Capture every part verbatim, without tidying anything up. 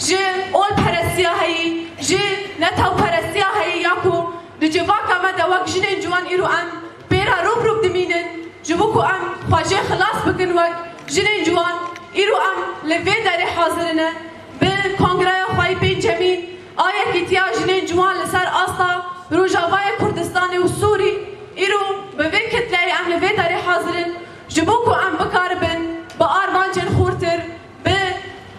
Ji olperestiya heyî, ji netewperestiya heyî ya ku di civaka me de wek jinên ciwan îro em pê re rû bi rû dimînin, ji bo ku em xwe jê xilas bikin wek jinên ciwan, îro em li vê derê hazirine bi kongreya xwe yî pêncemîn a Yekîtiya Jinên Ciwan li ser asta Rojavayê Kurdistanê û Sûrî, îro bi vê kitleyê em li vê derê hazirin, ji bo ku em bikaribin bi armancên xurtir, bi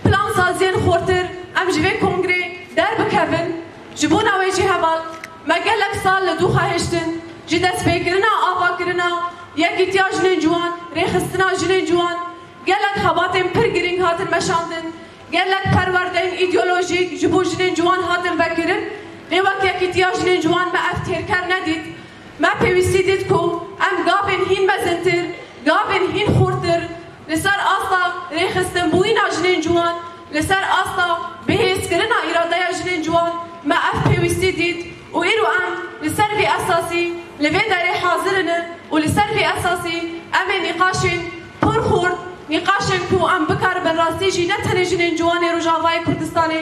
plansaziyên xurtir em ji vê kongrê derbikevin. Ji bona wê jî heval, me gelek sal li dû xwe hiştin, ji destpêkirina avakirina Yekîtiya Jinên Ciwan, rêxistina jinên ciwan, gelek xebatên pir girîng hatin meşandin, gelek perwerdeyên îdeolojîk ji bo jinên ciwan hatin vekirin, lê wek Yekîtiya Jinên Ciwan me ev têrker nedît. Me pêwîstî dît ku em gavên hîn mezintir, gavên hîn xurtir, li ser asta rêxistinbûyîna jinên ciwan, li ser asta bihêzkirina îradeya jinên ciwan me ev pêwîstî dît û îro em li ser vî esasî li vê derê hazir in û li ser vî esasî em ê nîqaşên pir xurt, nîqaşên ku em bikaribin rastî jî ne tenê jinên ciwanê Rojavayê Kurdistanê,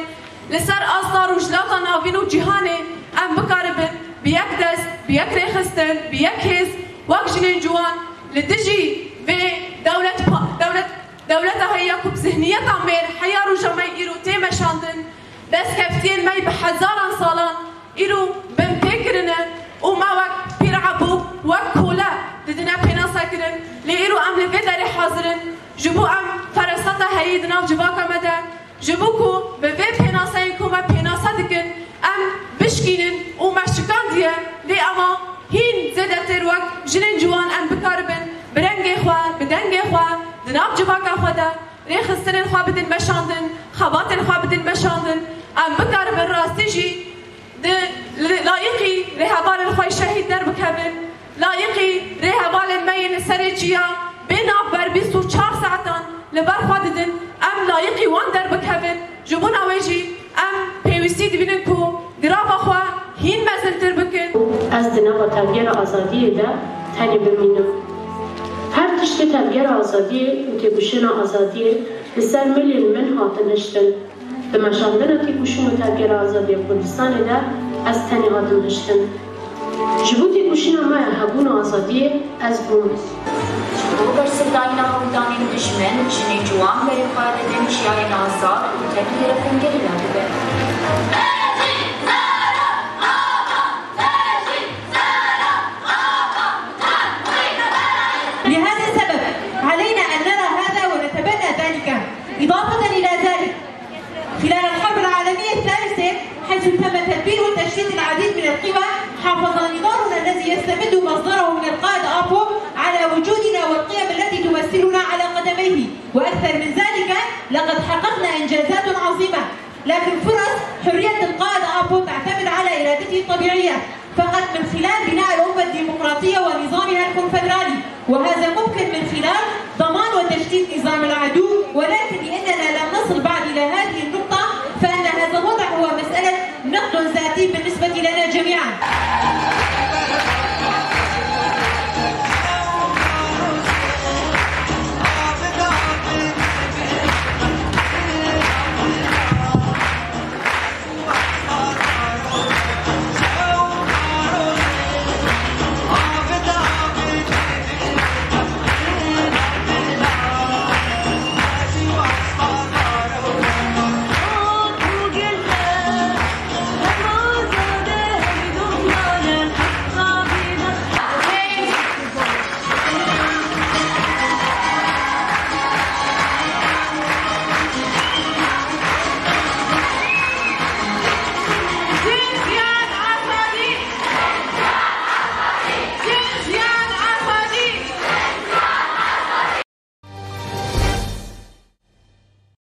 li ser asta Rojhilata Navîn û cîhanê em bikaribin bi yek dest, bi yek rêxistin, bi yek hêz, wek jinên ciwan li dijî vê dewlet pa-, dewlet, dewleta heye ku bi zihniyeta mêr heya roja me îro tê meşandin, destkeftiyên me yî bi hezaran salan îro binpê kirine û me wek pîr ebû, wek kole didine pênasekirin. Lê îro em li vê derê hazir in, ji bo em fereseta heyî di nav civaka me de, ji bo ku bi vê pênaseyên ku me pênase dikin, em bişkînin û me şikandiye, lê ema hîn zêdetir wek jinên ciwan em bikaribin bi rengê xwe, bi dengê xwe, di nav civaka xwe de rêxistinên xwe bidin meşandin, xebatên xwe bidin meşandin, em bikaribin rastî jî di li-, layiqî rêhevalên xwe şehîd derbikevin, layiqî rêhevalên me yên li serê çiya bê navber bîst û çar saetan li ber xwe didin, em layiqî wan derbikevin. Ji bona wê jî em pêwîstî dibînin ku girava xwe hîn mezintir bikin. Ez di nava tevgera azadiyê de tenê bimînim. Her tiştê tevgera azadiyê û têkoşîna azadiyê li ser milên min hatin hiştin. Di meşandina têkoşîn û tevgera azadiya Kurdistanê de ez tenê hatim hiştin. Ji bo têkoşîna me ya hebûn û azadiyê ez bûm. Ji bo bersivdayîna holdanên dijmin, jinên ciwan berê xwe didin çiyayên azad û tenê li rifên gerîla dibin. لهذا السبب علينا أن نرى هذا ونتبنى ذلك. إضافة إلى ذلك، خلال الحرب العالمية الثالثة، حيث تم تدمير وتشتيت العديد من القوى، حافظ نضالنا الذي يستمد مصدره من القائد آبو على وجودنا والقيم التي تمثلنا على قدميه. وأكثر من ذلك، لقد حققنا إنجازات عظيمة، لكن فرص حرية القائد آبو تعتمد على إرادته الطبيعية فقط من خلال بناء الأمة الديمقراطية ونظامها الكونفدرالي، وهذا ممكن من خلال ضمان وتشتيت نظام العدو، ولكن